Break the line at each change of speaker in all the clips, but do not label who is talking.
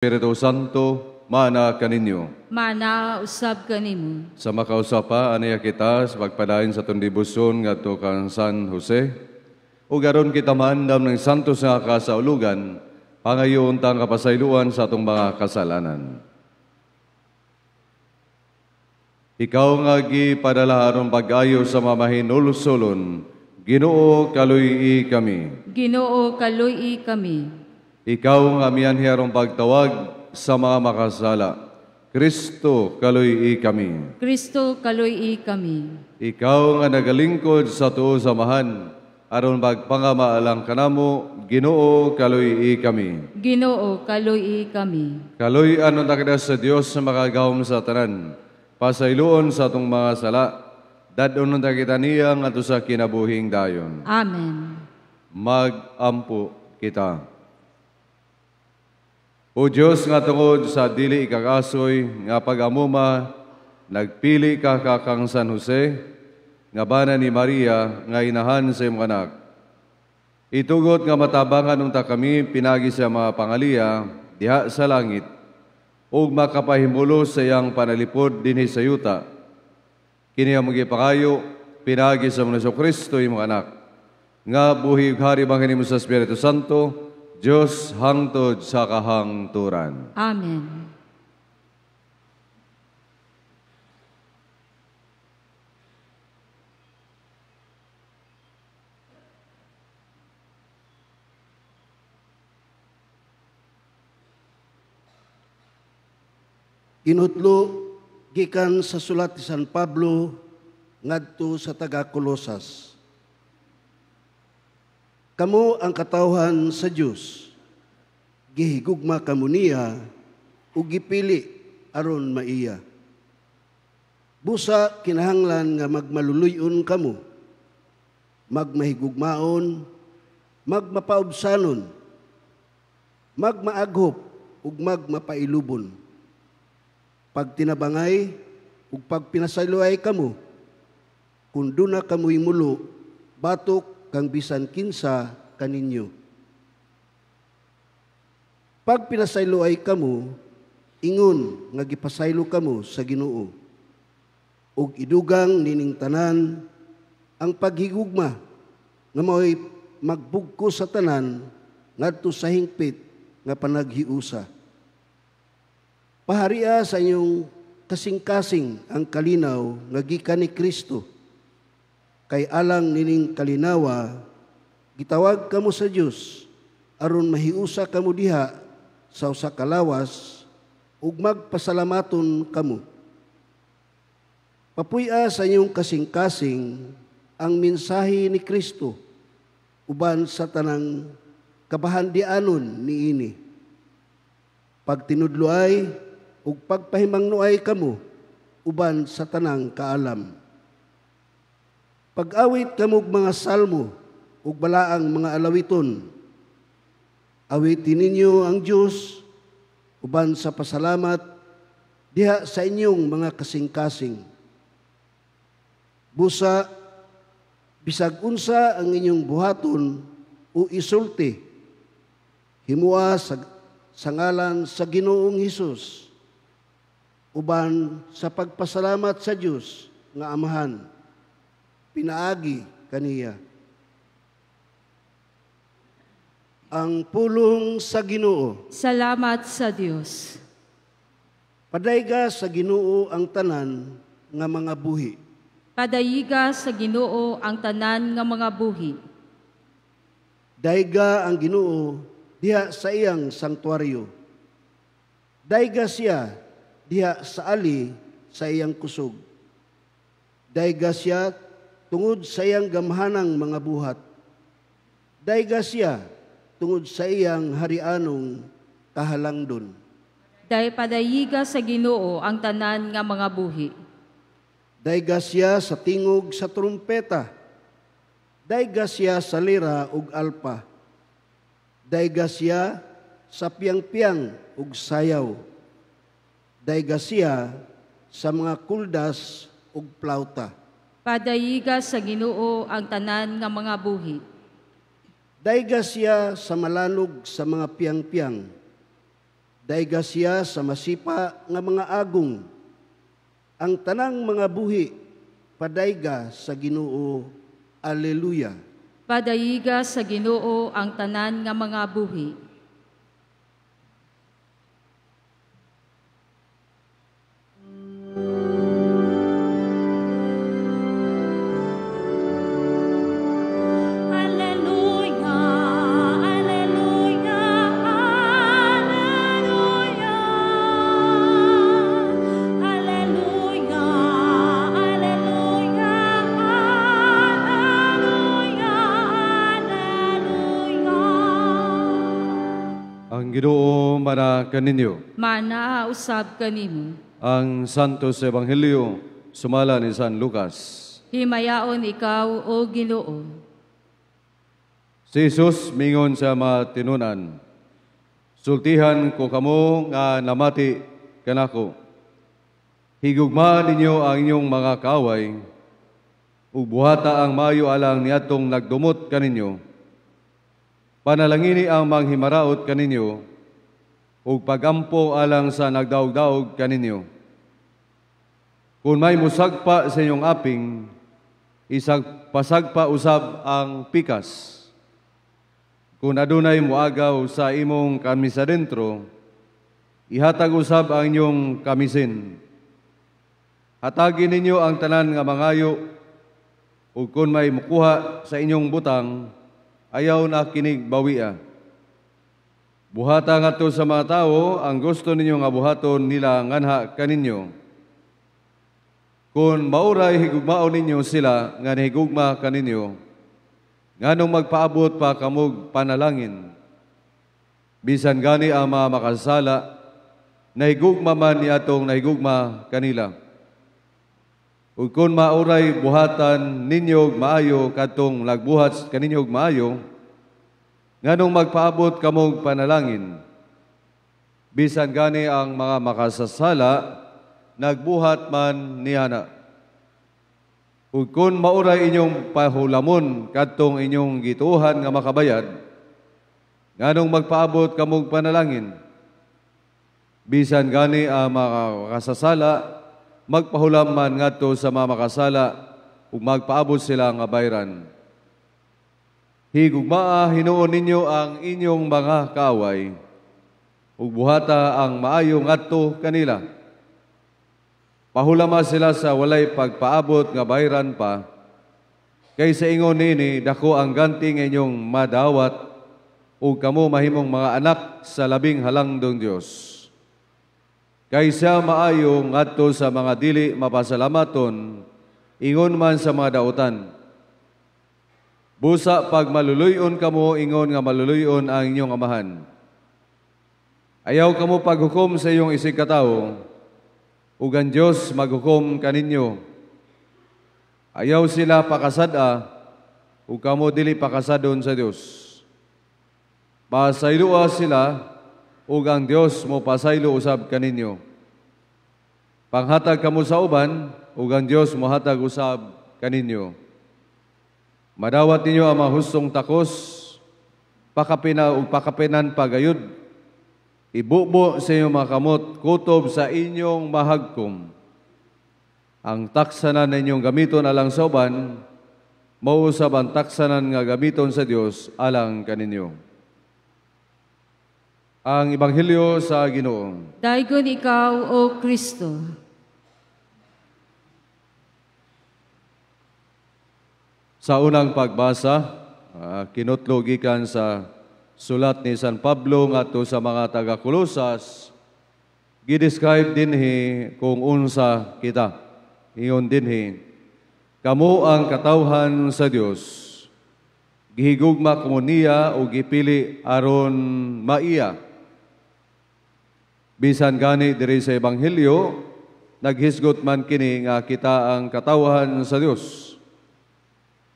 Espiritu Santo, mana kaninyo.
Mana usab kanimo.
Sa makausapa aniya kita sa pagpadayon sa atong debosyon ngadto kang San Jose. Ug aron kita maandam ng santos nga kasaulugan, pangayoon tang kapasayloan sa atong mga kasalanan. Ikaw nga gipadala aron pag-ayo sa mga mahinulsolon, Ginoo, kaluy-i kami.
Ginoo, kaluy-i kami.
Ikaw nga mianhi aron pagtawag sa mga makasala, Kristo, kaluy-i kami.
Kristo, kaluy-i kami.
Ikaw nga nagalingkod sa tuo samahan, aron magpangamaalang kanamo, Ginoo, kaluy-i kami.
Ginoo, kaluy-i kami.
Kaluy-an unta kita sa Dios sa makagagahom sa tanan, pasayloon sa atong mga sala, dad-on unta kita niya ngadto sa kinabuhing dayon.
Amen.
Mag-ampo kita. O Dios nga tungod sa dili ikakasoy nga pag-amuma, nagpili ka kakang San Jose, nga bana ni Maria, nga inahan sa imong anak. Itugot nga matabangan unta kami pinagi sa mga pangaliya diha sa langit, ug makapahimulo sa iyang panalipod dinhi sa yuta. Kini ang magipakayo pinagi sa mga Jesucristo imong anak, nga buhi ug hari bangin nimo sa Espiritu Santo, Diyos hangtod sa kahangturan.
Amen.
Inutlo gikan sa sulat ni San Pablo ngadto sa taga Colosas. Kamo ang katawhan sa Dios, gihigugma kamo niya ug gipili aron maiya. Busa kinahanglan nga magmaluluy-on kamo, magmahigugmaon, magmapaubsanon, magmaaghop ug magmapailubon. Pagtinabangay ug pagpinasayloay kamo, kun duna kamoy mulo, batok kang bisan kinsa kaninyo. Pag pinasayloay kamo, ingon nga gipasaylo kamo sa Ginoo. Ug idugang nining tanan ang paghigugma nga mao'y magbugko sa tanan ngadto sa hingpit nga panaghiusa. Paharia sa inyong kasing-kasing ang kalinaw nga gikan ni Kristo. Kay alang nining kalinawa, gitawag kamo sa Dios aron mahiusa kamo diha sa usa ka lawas ug magpasalamaton kamo. Papuy-a sa inyong kasing-kasing ang mensahe ni Kristo uban sa tanang kabahandianon niini. Pagtinudloay ug pagpahimangnoay kamo uban sa tanang kaalam. Pag-awit kamog mga salmo ug balaang mga alawiton. Awitin ninyo ang Dios uban sa pasalamat diha sa inyong mga kasing-kasing. Busa bisag unsa ang inyong buhaton o isulti, himua sa ngalan sa Ginoong Hesus uban sa pagpasalamat sa Dios nga Amahan, pinaagi kaniya. Ang pulong sa Ginoo.
Salamat sa Dios.
Padayga sa Ginoo ang tanan nga mga buhi.
Padayiga sa Ginoo ang tanan nga mga buhi.
Dayga ang Ginoo diha sa iyang sanktuaryo. Dayga siya diha sa ali sa iyang kusog. Dayga siya tungod sa iyang gamhanang mga buhat. Dayga siya tungod sa iyang harianong kahalangdon.
Day padayiga sa Ginoo ang tanan nga mga buhi.
Dayga siya sa tingog sa trumpeta. Dayga siya sa lira ug alpa. Dayga siya sa piyang-piyang ug sayaw. Dayga siya sa mga kuldas ug plauta.
Padayiga sa Ginoo ang tanan nga mga buhi.
Dayga siya sa malanog sa mga piyang-piyang. Dayga siya sa masipa nga mga agong. Ang tanang mga buhi padayga sa Ginoo. Alleluia.
Padayiga sa Ginoo ang tanan nga mga buhi.
Ang Ginoo mana kaninyo.
Mana usab kanimo.
Ang Santos Ebanghelyo sumala ni San Lucas.
Himayaon ikaw, o Ginoo.
Si Jesus mingon sa mga tinunan, sultihan ko kamo nga namati kanako. Higugma ninyo ang inyong mga kaaway, ug buhata ang maayo alang niadtong nagdumot kaninyo. Panalangini ang manghimaraot kaninyo, ug pagampo alang sa nagdaog-daog kaninyo. Kung may musagpa sa inyong aping, isagpasagpa usab ang pikas. Kung adunay muagaw sa imong kamisa dentro, ihatag usab ang inyong kamisin. Hatagi ninyo ang tanan nga mangayo, ug kung may mukuha sa inyong butang, ayaw na kinig bawia. Buhata ngadto sa mga tawo ang gusto ninyo nga buhaton nila nganha kaninyo. Kung mauray higugmaon ninyo sila nga nihigugma kaninyo, nganong magpaabot pa kamog panalangin. Bisan gani ang mga makasala, nahigugma man niadtong nahigugma kanila. Ug kung mauray buhatan ninyo maayo kadtong nagbuhat kaninyo maayo, nganong magpaabot kamog panalangin. Bisan gani ang mga makasasala, nagbuhat man niyana. Ug kung mauray inyong pahulamon kadtong inyong gituohan nga makabayad, nganong magpaabot kamog panalangin. Bisan gani ang mga makasasala, magpahulam man ngadto sa mga makasala ug magpaabot sila nga bayran. Higugmaa hinuon ninyo ang inyong mga kaaway ug buhata ang maayo ngadto kanila. Pahulama sila sa walay pagpaabot nga bayran pa, kay sa ingon nini dako ang ganti nga inyong madawat ug kamo mahimong mga anak sa labing halangdong Dios. Kay siya maayo ngadto sa mga dili mapasalamaton, ingon man sa mga dautan. Busa pag maluluyon kamo, ingon nga maluluyon ang inyong amahan. Ayaw kamo paghukom sa iyong isig katawo, ug ang Dios maghukom kaninyo. Ayaw sila pakasad-a, ug kamo dili pakasadon sa Dios. Pasayloa sila, ug ang Dios mo pasaylo usab kaninyo. Panghatag kamo sa uban, ug ang Dios mohatag usab kaninyo. Madawat ninyo ang mga hustong takos, pakapina ug pakapinan pagayod. Ibubo sa inyong mga kamot, kutob sa inyong mahagkom. Ang taksanan ninyong gamiton alang sa uban, mauusab ang taksanan nga gamiton sa Dios alang kaninyo. Ang Ebanghelyo sa Ginoo.
Daygon ikaw, O Kristo.
Sa unang pagbasa, kinutlo gikan sa sulat ni San Pablo ngadto sa mga taga-Kolosas, gidescribe dinhi kung unsa kita. Ingon dinhi, kamo ang katawhan sa Dios. Gihigugma kamo niya o gipili aron maiya. Bisan gani diri sa Ebanghelyo, naghisgot man kini nga kita ang katawhan sa Dios.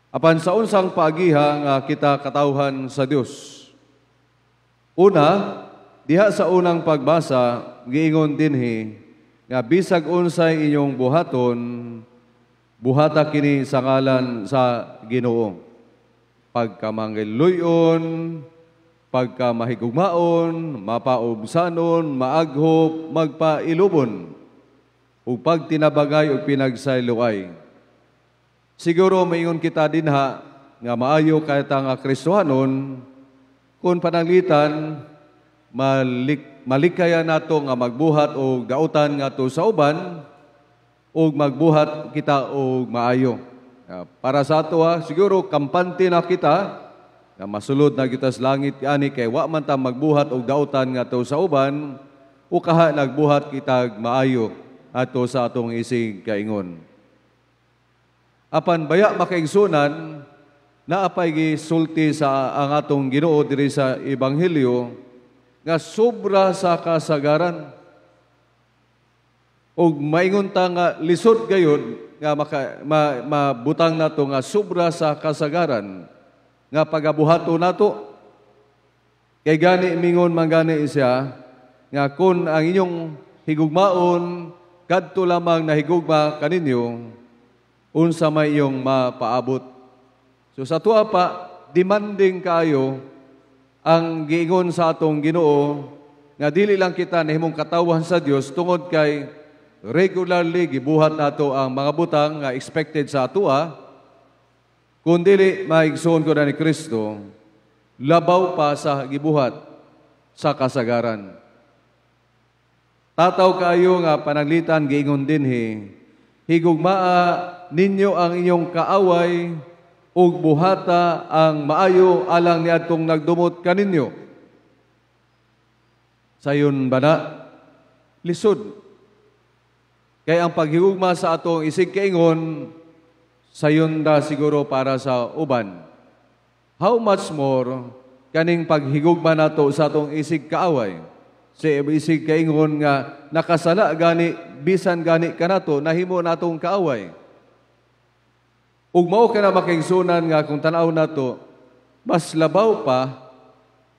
Apan sa unsang paagiha nga kita katawhan sa Dios. Una, diha sa unang pagbasa, giingon dinhi nga bisag unsay inyong buhaton, buhata kini sa ngalan sa Ginoo. Pagkamangiluyon, Pagka mahigugmaon, mapaubsanon, maaghop, magpailubon, ug pagtinabangay ug pinagsayloay. Siguro maingon kita dinha nga maayo kayta nga Kristohanon kung pananglitan malikaya nato nga magbuhat og dautan ngadto sa uban ug magbuhat kita og maayo. Para sa ato, siguro kampante na kita nga masulod na kita sa langit ani kay wa man ta magbuhat og dautan ngadto sa uban o kaha nagbuhat kitag maayo ato sa atong isig kaingon. Apan baya, makaigsunan, naapay gisulti sa ang atong Ginoo diri sa Ebanghelyo nga sobra sa kasagaran. Ug maingon ta nga lisod gayud nga mabutang nato nga sobra sa kasagaran nga pagabuhato nato. Kay gani mingon man gani siya nga kung ang inyong higugmaon kadto lamang nahigugma kaninyo, unsa may iyong mapaabot? So sa tuwa pa, demanding kaayo ang giingon sa atong Ginoo nga dili lang kita nahimong katawhan sa Dios tungod kay regularly gibuhat nato ang mga butang nga expected sa atoa, kundili, maigsoon ko na ni Kristo, labaw pa sa gibuhat sa kasagaran. Tataw kaayo nga pananglitan giingon dinhi, "Higugmaa ninyo ang inyong kaaway ug buhata ang maayo alang niadtong nagdumot kaninyo." Sayon ba na? Lisod. Kay ang paghigugma sa atong isig kaingon, sayon da siguro para sa uban. How much more kaning paghigugma nato sa atong isig kaaway? Sa isig kaingon nga nakasala gani, bisan gani kanato, nahimo natong kaaway. Ug mao kana, makaigsunan, nga kung tan-aw nato, mas labaw pa,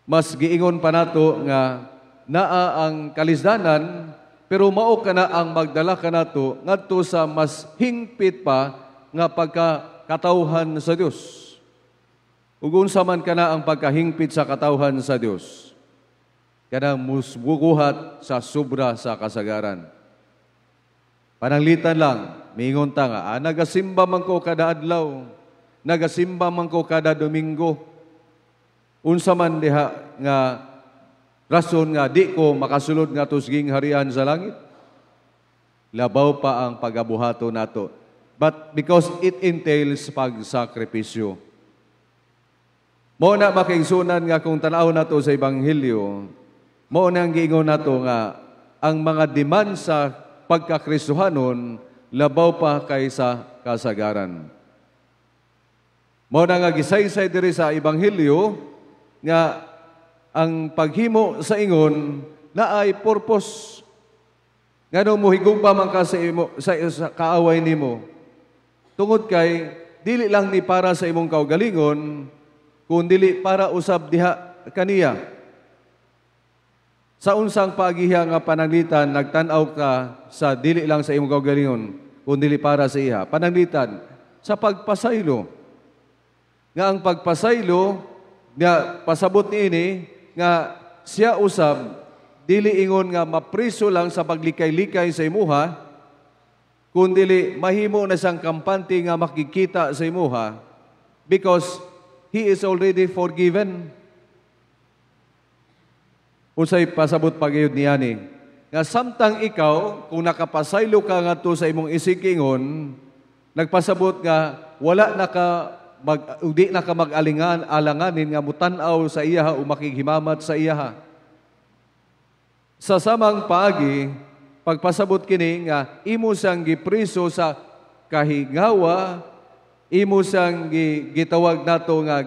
mas giingon pa nato nga naa ang kalisdanan, pero mao kana ang magdala kanato ngadto sa mas hingpit pa nga pagkakatawhan sa Dios. Ug unsa man kana ang pagkahingpit sa katawhan sa Dios? Kanang musbuhat sa sobra sa kasagaran. Pananglitan lang, mingon ta nga, nagasimba man ko kada adlaw, nagasimba man ko kada Domingo. Unsa man diha nga rason nga di ko makasulod nga sa gingharian sa langit? Labaw pa ang pagabuhato nato. But because it entails pagsakripisyo. Mao na, makaigsunan, nga kung tanaw nato sa Ebanghelyo, mao na ang giingon nato nga ang mga demand sa pagkakristohanon labaw pa kaysa kasagaran. Mao na nga gisaysay diri sa Ebanghelyo nga ang paghimo sa ingon naay purpose. Ngano mohigugma man ka sa kaaway nimo? Tungod kay dili lang ni para sa imong kaugalingon, kun dili para usab diha kaniya. Sa unsang paagiha nga pananglitan nagtan-aw ka sa dili lang sa imong kaugalingon, kun dili para sa iya? Pananglitan sa pagpasaylo. Nga ang pagpasaylo nga pasabot niini nga siya usab dili ingon nga mapriso lang sa paglikay-likay sa imuha, kundili mahimo na siyang kampante nga makikita sa imuha because he is already forgiven. Unsay pasabot pagayod niani? Nga samtang ikaw, kung nakapasaylo ka ngadto sa imong isikingon, nagpasabot nga wala na ka di na ka mag-alingan alanganin nga mutan-aw sa iyaha o makighimamat sa iyaha. Sa samang paagi, pagpasabot kini nga imo siyang gipriso sa kahingawa, imo siyang gitawag nato nga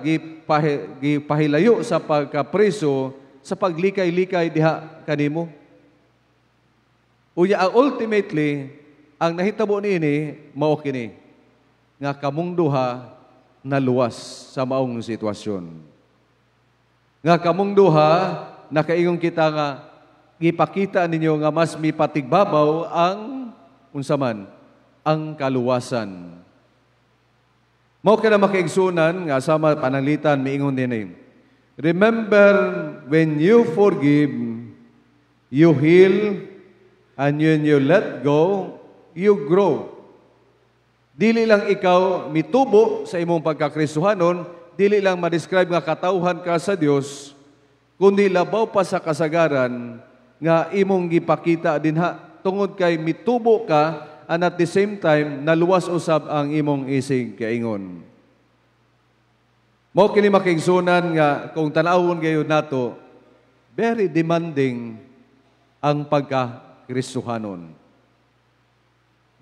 gipahilayo sa pagkapriso sa paglikay-likay diha kanimo. Unya ang ultimately ang nahitabo niini mao kini nga kamong duha naluwas sa maong sitwasyon. Nga kamong duha nakaingon kita nga gipakita ninyo nga mas mipatigbabaw ang unsa man ang kaluwasan. Mao kana, makaigsunan, nga sama pananglitan miingon dinhi. Remember, when you forgive, you heal, and when you let go, you grow. Dili lang ikaw mitubo sa imong pagkakristohanon, dili lang ma-describe nga katawhan ka sa Dios, kundi labaw pa sa kasagaran nga imong gipakita dinha tungod kay mitubo ka and at the same time naluwas usab ang imong isig kaingon. Mao kini, makaigsunan, nga kung tan-awon gayud nato, very demanding ang pagka-Kristohanon.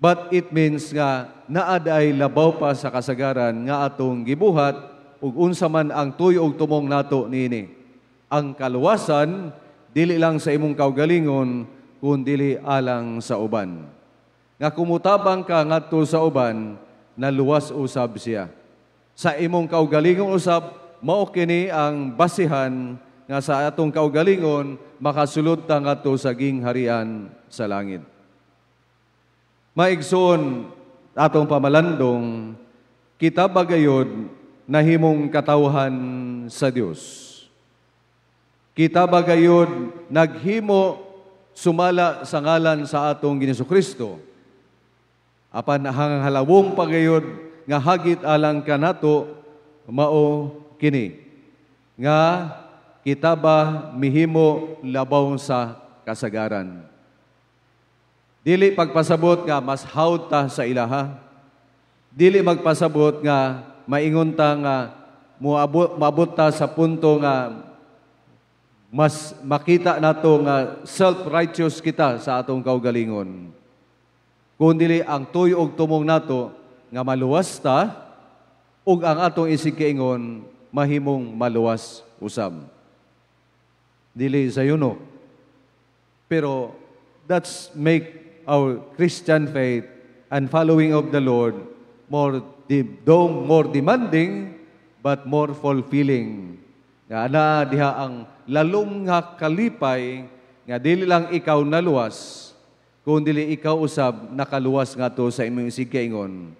But it means nga naa diay labaw pa sa kasagaran nga atong gibuhat ug unsa man ang tuyo ug tumong nato niini. Ang kaluwasan dili lang sa imong kaugalingon kun dili alang sa uban. Nga kumutabang ka ngadto sa uban, naluwas usab siya. Sa imong kaugalingon usab, mao kini ang basihan nga sa atong kaugalingon makasulod ta ngadto sa gingharian sa langit. Maigsoon, atong pamalandong, kita bagayod nahimong katawhan sa Dios? Kita bagayod naghimo sumala sa ngalan sa atong Ginoong Kristo? Apan ang halawong pagayod nga hagit alang kanato mao kini nga kita ba mihimo labaw sa kasagaran? Dili pagpasabot nga mas hawd ta sa ilaha. Dili magpasabot nga maingon ta nga moabot ta sa punto nga mas makita nato nga self-righteous kita sa atong kaugalingon. Kun dili ang tuyo og tumong nato nga maluwas ta ug ang atong isig kaingon mahimong maluwas usab. Dili sa no. Pero that's make our Christian faith and following of the Lord though more demanding but more fulfilling. Nga naa diha ang lalom nga kalipay nga dili lang ikaw naluwas, kun dili ikaw usab nakaluwas ngadto sa imong isig kaingon.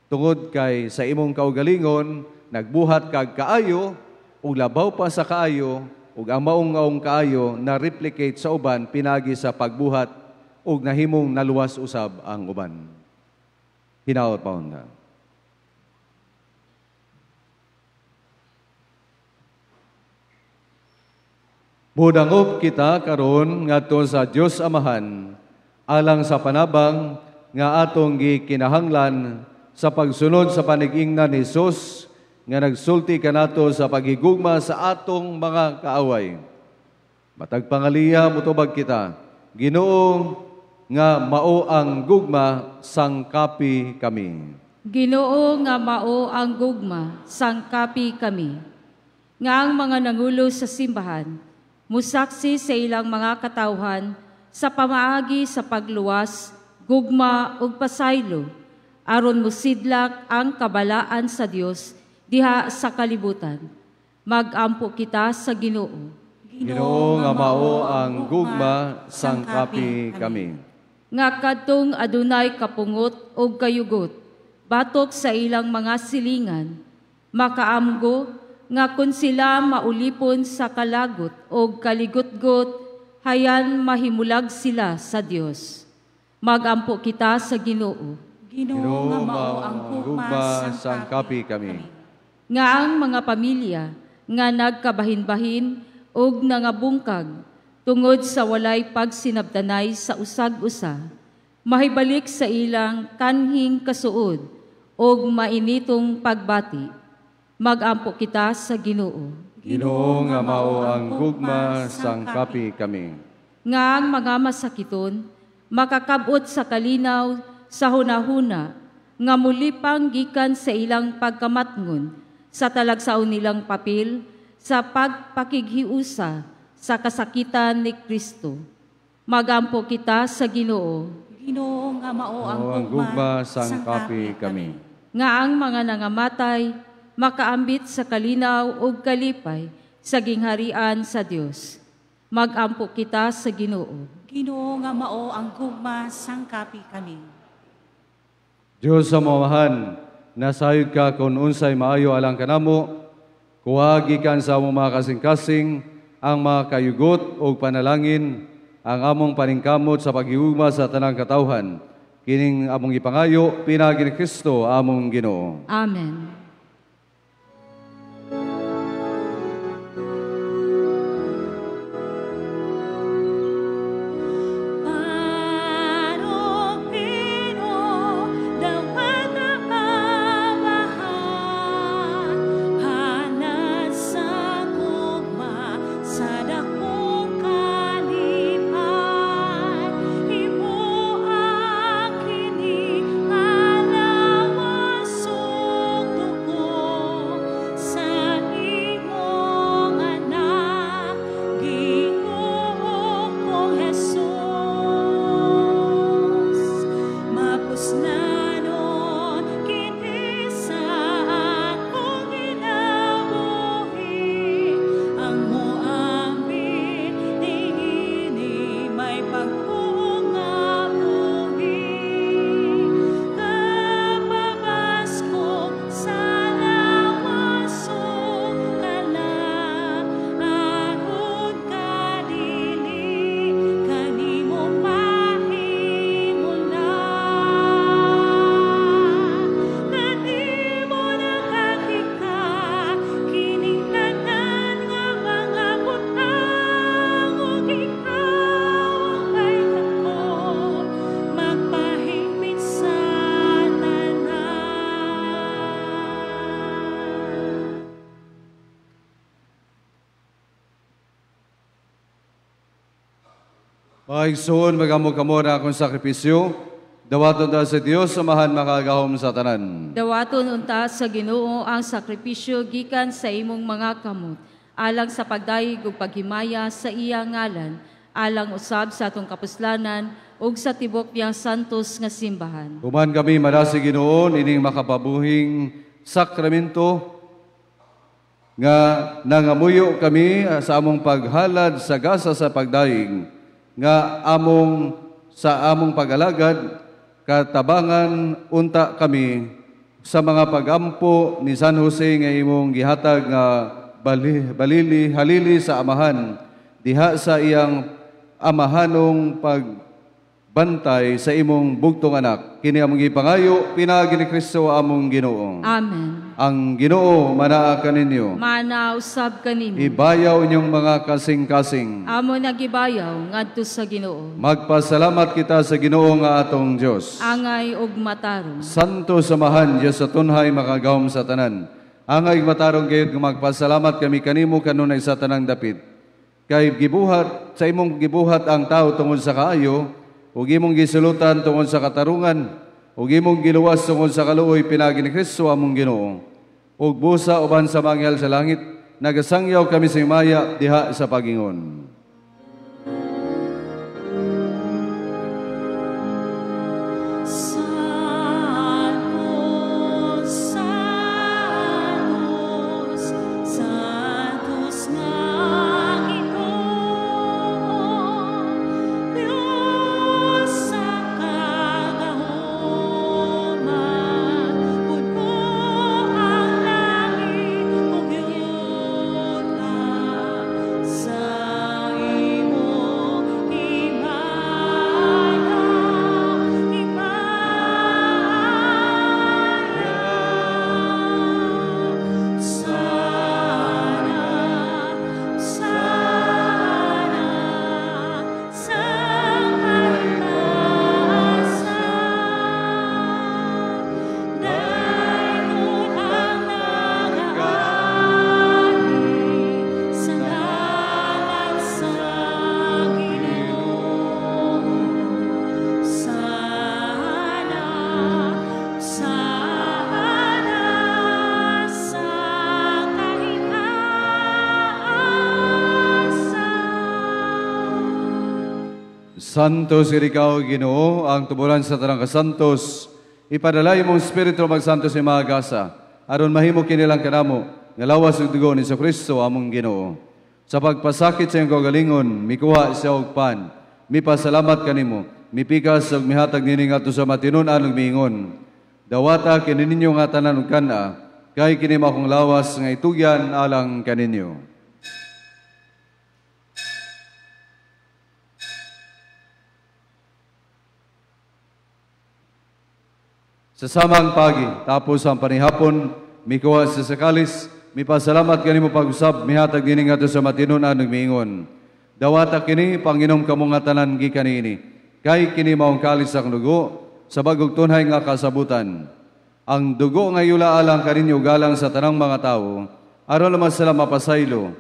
Tungod kay sa imong kaugalingon nagbuhat kag kaayo ug labaw pa sa kaayo, ug ang maong kaayo na replicate sa uban pinagi sa pagbuhat ug nahimong naluwas usab ang uban. Hinaot pa unta. Mudangop kita karon ngadto sa Dios Amahan alang sa panabang nga atong gikinahanglan sa pagsunod sa panig-ingnan ni Jesus nga nagsulti kanato sa paghigugma sa atong mga kaaway. Matag pangaliya mutubag kita, Ginoo nga mao ang gugma, sangkapi kami.
Ginoo nga mao ang gugma, sangkapi kami. Nga ang mga nangulo sa simbahan musaksi sa ilang mga katawhan sa pamaagi sa pagluwas, gugma ug pasaylo, aron musidlak ang kabalaan sa Dios diha sa kalibutan. Magampo kita sa Ginoo.
Ginoo nga mao ang gugma, sangkapi kami.
Nga kadtong adunay kapungot ug kayugot batok sa ilang mga silingan, makaamgo nga kun sila maulipon sa kalagot o kaligutgot, hayan mahimulag sila sa Dios. Magampo kita sa Ginoo.
Ginoo nga mao ang gugma,
sangkapi kami.
Nga ang mga pamilya nga nagkabahin-bahin og nangabungkag tungod sa walay pagsinabtanay sa usag-usa, mahibalik sa ilang kanhing kasuod og mainitong pagbati. Magampo kita sa Ginoo.
Ginoo nga mao ang gugma, sangkapi kami.
Nga ang mga masakiton makakabot sa kalinaw sa hunahuna nga muli pang gikan sa ilang pagkamatngon sa talagsaon nilang papel sa pagpakighiusa sa kasakitan ni Kristo. Magampo kita sa Ginoo.
Ginoo nga mao ang
gugma, sangkapi kami.
Nga ang mga nangamatay makaambit sa kalinaw ug kalipay sa gingharian sa Dios. Magampo kita sa Ginoo.
Ginoo nga mao ang gugma, sangkapi kami.
Dios sa mamahan, nasayod ka kung unsay maayo alang kanamo, Kuha gikan sa among mga kasing-kasing ang mga kayugot ug panalangin, ang among paningkamot sa paghigugma sa tanang katawhan. Kining among gipangayo pinaagi ni Kristo among Ginoo.
Amen.
Mga igsoon, magamog-kamo na akong sakripisyo. Dawaton ta sa Dios, samahan makagahom sa tanan.
Dawaton unta sa Ginoo ang sakripisyo gikan sa imong mga kamot, alang sa pagdayeg ug paghimaya sa iya ngalan, alang usab sa atong kapuslanan ug sa tibok niyang santos nga simbahan.
Human kami madasig Ginoo ining makapabuhing sakramento nga nangamuyo kami sa among paghalad sa gasa sa pagdayeg nga among sa among pag-alagad katabangan unta kami sa mga pagampo ni San Jose nga imong gihatag nga balili halili sa amahan diha sa iyang amahanong pagbantay sa imong bugtong anak. Kini among gipangayo pinaagi ni Kristo among Ginoo.
Amen.
Ang Ginoo manaa kaninyo.
Manaa usab kanimo.
Ibayaw inyong mga kasing-kasing.
Amo nagibayaw ngadto sa Ginoo.
Magpasalamat kita sa Ginoo nga atong Dios.
Angay ug matarong.
Santo samahan Dios sa tunhay makagahom sa tanan. Angay ug matarong gayud nga magpasalamat kami kanimo kanunay sa tanang dapit. Kay gibuhat sa imong gibuhat ang tao tungod sa kaayo, ug imong gisulutan tungod sa katarungan, ug imong giluwas tungod sa kaluoy pinaagi ni Kristo among Ginoo. Ug busa uban sa mga anghel sa langit, nagasangyaw kami sa himaya diha sa pagingon. Santo ikaw, Ginoo, ang tuburan sa tanang kasantos. Ipadala imong Espiritu magsanto sa mga gasa, aron mahimo kinilang kanamo, nga lawas ug dugo ni Kristo among Ginoo. Sa pagpasakit sa iyong kaugalingon, mikuha siya og pan, mipasalamat kanimo, mipikas ug mihatag nini ngadto sa matinun-an ug miingon. Dawata kini ninyo nga tanan ug kan-a, Kay kini mao akong lawas nga itugyan alang kaninyo. Sa samang pagi, tapos ang panihapon, mikuha siya sa kalis, mipasalamat kanimo pag-usab, mihatag dini ngadto sa matinud-an ug miingon. Dawata kini, panginom kamo nga tanan gikan niini. Kay kini maong kalis ang dugo, sa bagong tunhay nga kasabutan. Ang dugo nga yula alang kaninyo galang sa tanang mga tawo, aron naman sila mapasaylo.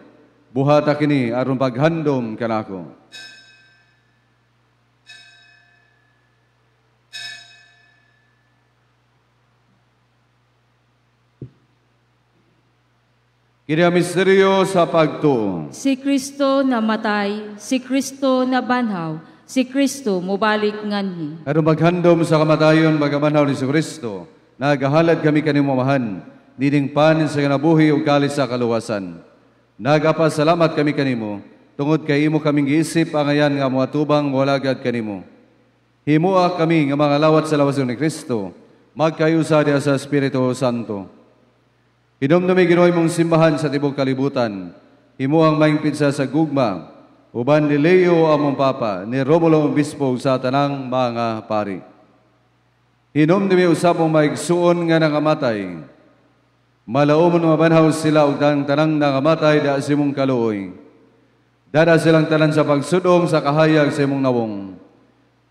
Buhata kini aron paghandom kanako. Kini ang misteryo sa pagtuo.
Si Kristo namatay, si Kristo nabanhaw, si Kristo mobalik nganhi.
Aron maghandom sa kamatayon magamanhaw ni Kristo, nagahalad kami kanimo Amahan, nining panin sa kinabuhi ug kalis sa kaluwasan. Nagapasalamat kami kanimo tungod kay imo kaming giisip ang ayan nga moatubang molagad kanimo. Himoa kami nga mga lawat sa lawas ni Kristo, magkayusa diha sa Espiritu Santo. Hinumdumi Ginoo imong simbahan sa tibok kalibutan. Himo ang maayong pizza sa gugma, uban ni Leo among Papa, ni Romulo Obispo sa tanang mga pari. Hinumdumi usab ang maigsuon nga nangamatay. Malaumon mabanhaw sila og tanang nangamatay da sa imong kaluoy. Dada silang tanan sa pagsudong sa kahayag sa imong nawong.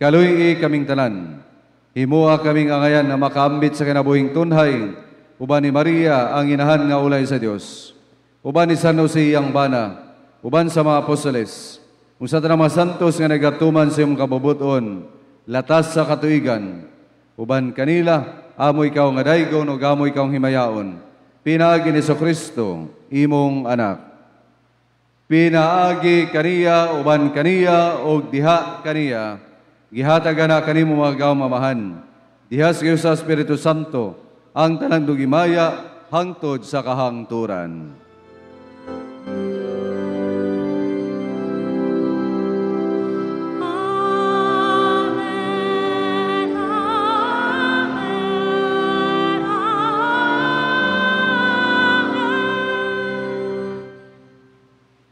Kaluy-i kaming tanan. Himoa kaming angayan na makaambit sa kinabuhing tunhay, uban ni Maria ang inahan nga ulay sa Dios, uban ni San Jose iyang bana, uban sa mga apostoles, usa tanang mga santos nga nagatuman sa imong kabubuton, latas sa katuigan, uban kanila amo ikaw nga daygon ug amo ikaw himayaon, pinaagi ni Kristo imong anak. Pinaagi kaniya, uban kaniya ug diha kaniya, gihatag na kanimo mga gawmamahan, diha sa Espiritu Santo ang tanang dugimaya hangtod sa kahangturan.
Amen, amen, amen.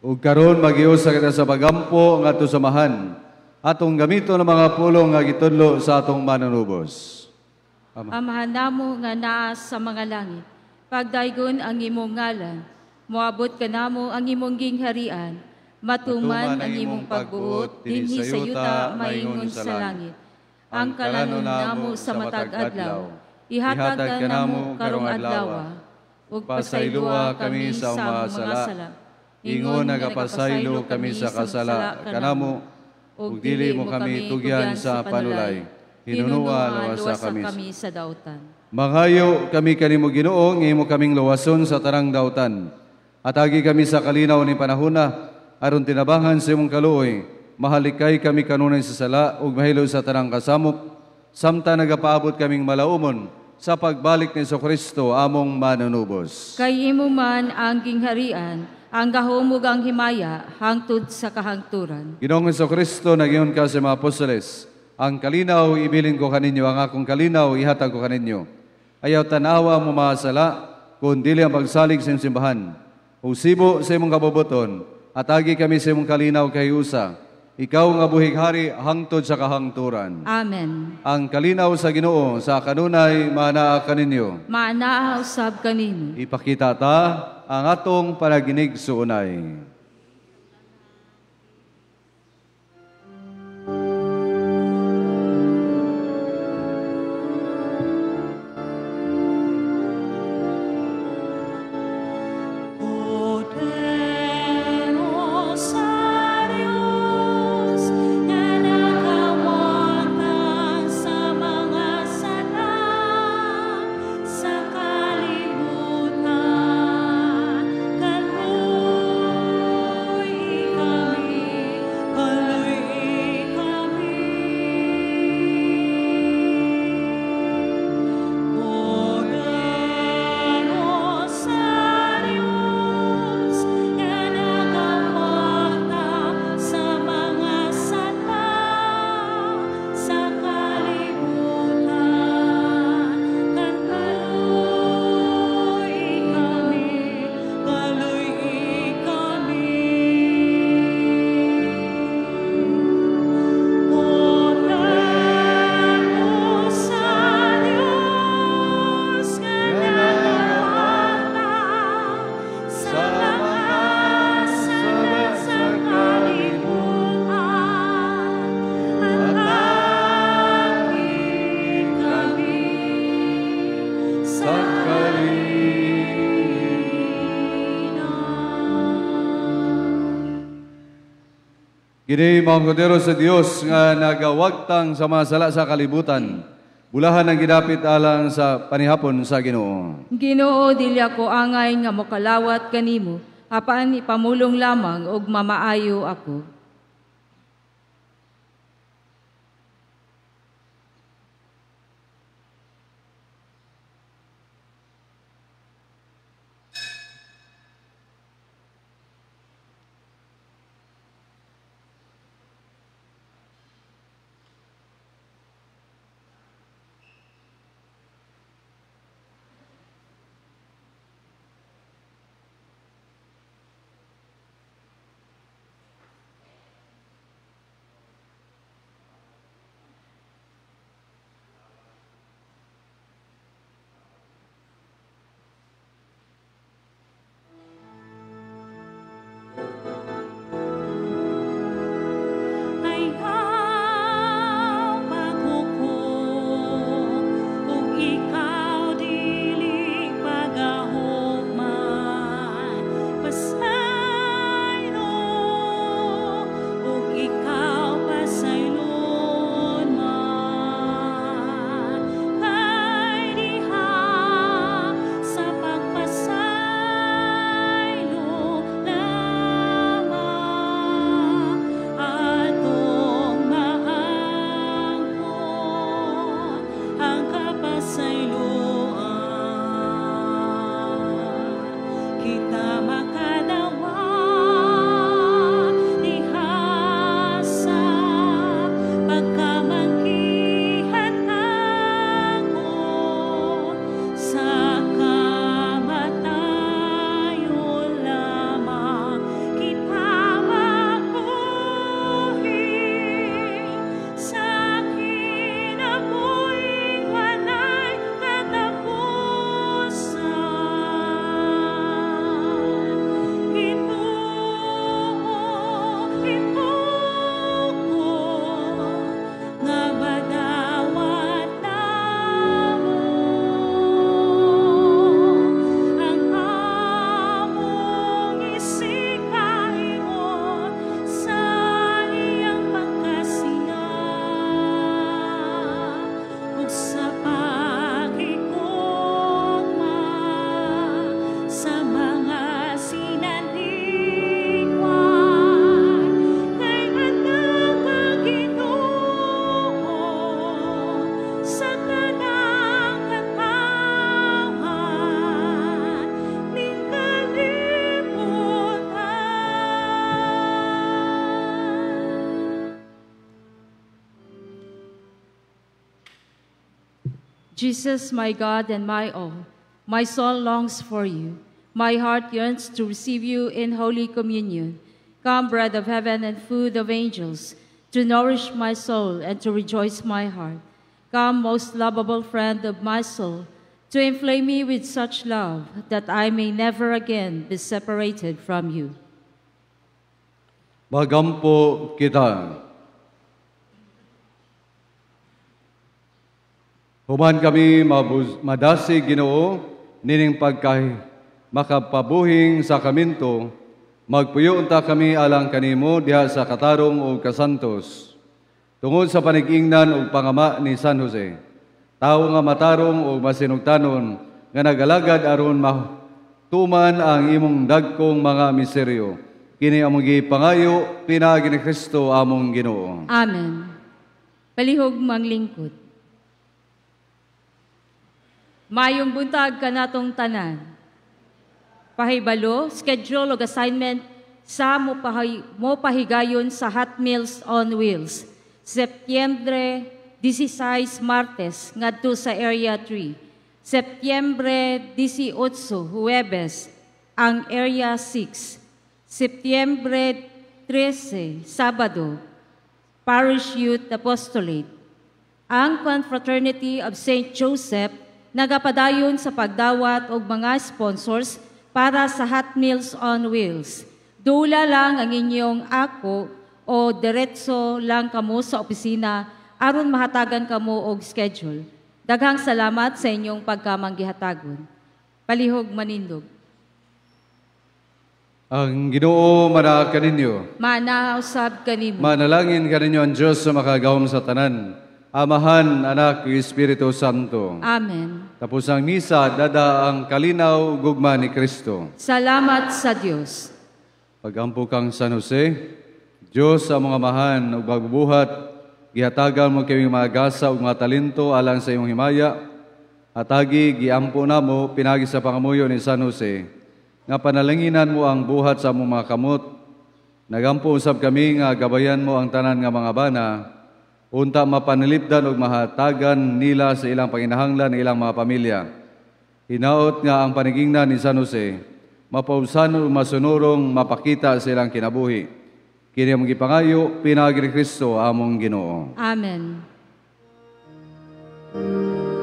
Ug karon magiusa kita sa pagampo ngadto sa Amahan, atong gamiton ang mga pulong nga gitudlo sa atong manunubos.
Amahan namo nga naa sa mga langit, pagdaygon ang imong ngalan, moabot kanamo ang imong gingharian, matuman ang imong pagbuot dinhi sa yuta maingon sa langit. Ang kalanon namo sa matag adlaw, ihatag kanamo karong adlaw, ug pasayloa kami sa mga sala,
ingon nagapasaylo kami sa kasala kanamo, ug dili mo kami tugyan sa panulay. Hinunua luwasa kami
sa dautan.
Manghayo kami kanimo Ginoo, imo kaming luwason sa tanang dautan. Atagi kami sa kalinaw ni panahona, aron tinabangan sa imong kaluoy. Mahalikay kami kanunay sa sala ug mahilo sa tanang kasamok, samtang nagapaabot kaming malaumon sa pagbalik ni Kristo among manunubos.
Kay imo man ang gingharian, ang gahom ug ang himaya hangtod sa kahangturan.
Ginoong Kristo, nagyon ka sa mga apostoles, ang kalinaw ibilin ko kaninyo, ang akong kalinaw ihatag ko kaninyo. Ayaw tanawa mo mga sala, kun dili ang pagsalig sa imong simbahan. Usibo sa imong kabubuton, atagi kami sa imong kalinaw kay usa. Ikaw nga buhig hari hangtod sa kahangturan.
Amen.
Ang kalinaw sa Ginoo sa kanunay maanaa kaninyo.
Maanaa usab kanino.
Ipakita ta ang atong panaginig suunay.
Sa kalibutan, kaluoy.
Kini mga kordero sa Dios nga nagawagtang sa mga sala sa kalibutan. Bulahan ang gidapit alang sa panihapon sa Ginoo.
Ginoo, dili ako angay nga mokalawat kanimo, apan ipamulong lamang og mamaayo ako. Jesus, my God and my all, my soul longs for you. My heart yearns to receive you in Holy Communion. Come, bread of heaven and food of angels, to nourish my soul and to rejoice my heart. Come, most lovable friend of my soul, to inflame me with such love that I may never again be separated from you.
Magampo kita. Human kami madasig Ginoo nining pagkahi makapabuhing sakraminto, magpuyo unta kami alang kanimo diha sa katarong ug kasantos. Tungod sa panig-ingnan ug pangama ni San Jose, tawo nga matarong ug masinugtanon nga nagalagad aron matuman ang imong dagkong mga misteryo. Kini among gipangayo pinaagi ni Kristo among Ginoo.
Amen. Palihog manglingkod. Mayong buntag kanatong tanan. Pahibalo, schedule og assignment sa mopahigayon sa Hot Meals on Wheels. Setyembre 16, Martes, ngadto sa Area 3. Setyembre 18, Huwebes, ang Area 6. Setyembre 13, Sabado, Parish Youth Apostolate. Ang Confraternity of St. Joseph nagapadayon sa pagdawat og mga sponsors para sa Hot Meals on Wheels. Dula lang ang inyong ako o diretso lang kamo sa opisina aron mahatagan kamo og schedule. Daghang salamat sa inyong pagkamanggihatagon. Palihog manindog.
Ang Ginoo mana kaninyo.
Mana usab kanimo.
Manalangin kaninyo ang Dios sa makagagahom sa tanan. Amahan, Anak, ug Espiritu Santo.
Amen.
Tapos ang misa, dada ang kalinaw gugma ni Kristo.
Salamat sa Dios.
Pagampo kang San Jose, Dios sa mga amahan ug magbubuhat, gihatagan mo kami mga gasa ug mga talento alang sa imong himaya. Hatagi giampo namo pinagi sa pangamuyo ni San Jose, nga panalanginan mo ang buhat sa among mga kamot. Nagampo usab kami nga gabayan mo ang tanan nga mga bana, unta mapanalipdan ug mahatagan nila sa ilang panginahanglan ilang mga pamilya. Hinaot nga ang panigingnan ni San Jose, mapaubsan ug masunurong mapakita sa ilang kinabuhi. Kini among gipangayo, pinaagi ni Kristo among Ginoo.
Amen.
Amen.